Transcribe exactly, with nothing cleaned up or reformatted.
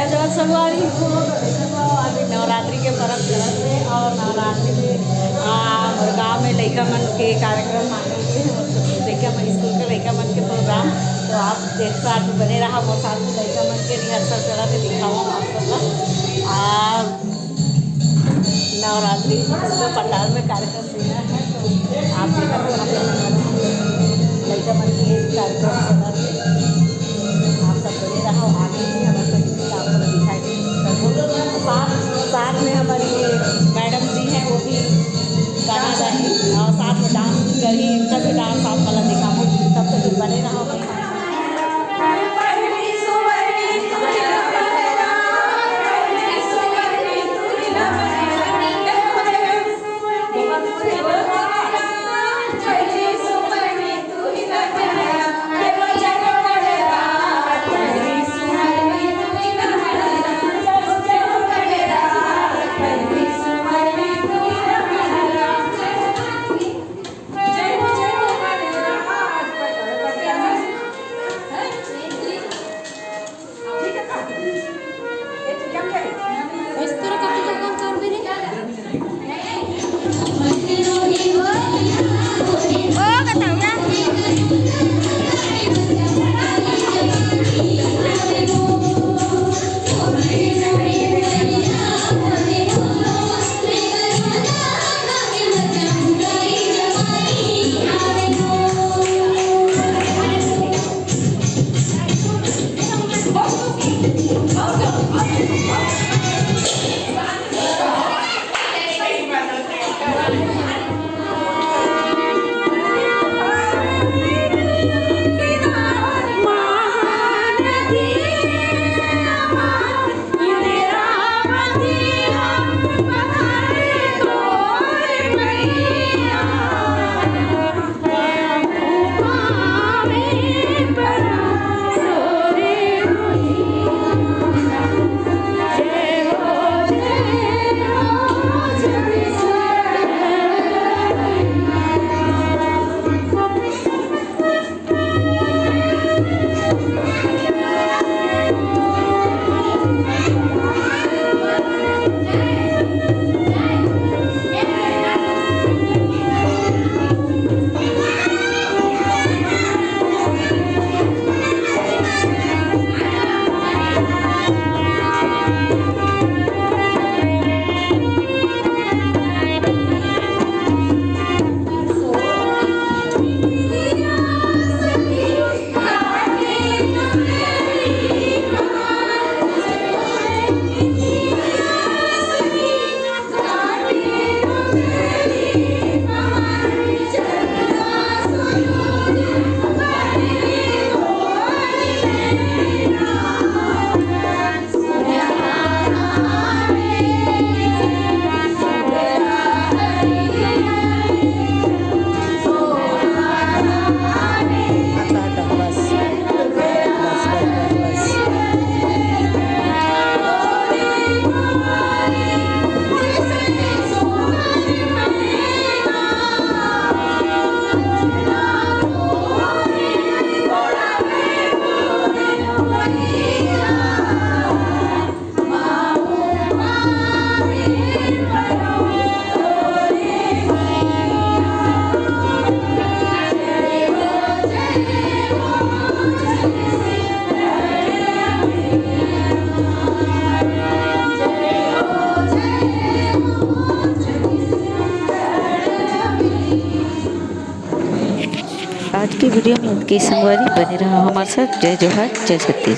चल संगवारी हो, अभी नवरात्रि के परब चलत हे और नवरात्रि में, आ, हमर गांव में लइका मन के कार्यक्रम आने के, मतलब लइका मन, स्कूल के लइका मन के प्रोग्राम। तो आप एक साथ बने रहा, मोर साथ में लइका मन के रिहर्सल चलत हे, दिखावा आप सबला। आ, नवरात्रि पूरा पंडाल में कार्यक्रम देना है, तो आप देखा तो आप लोग लइका मन के कार्यक्रम चलत हे। आप सब बने रहो, आगे भी हम अपन काम को दिखाई दे। साथ, साथ में हमारी ये मैडम जी हैं, वो भी गाना गाई और साथ में डांस भी करी। इनका भी डांस आप वाला दिखाओ, तब तक बने रहो। आज की वीडियो में इतनी संगवारी। बने रहो हमारे साथ। जय जोहार, जय छत्तीसगढ़।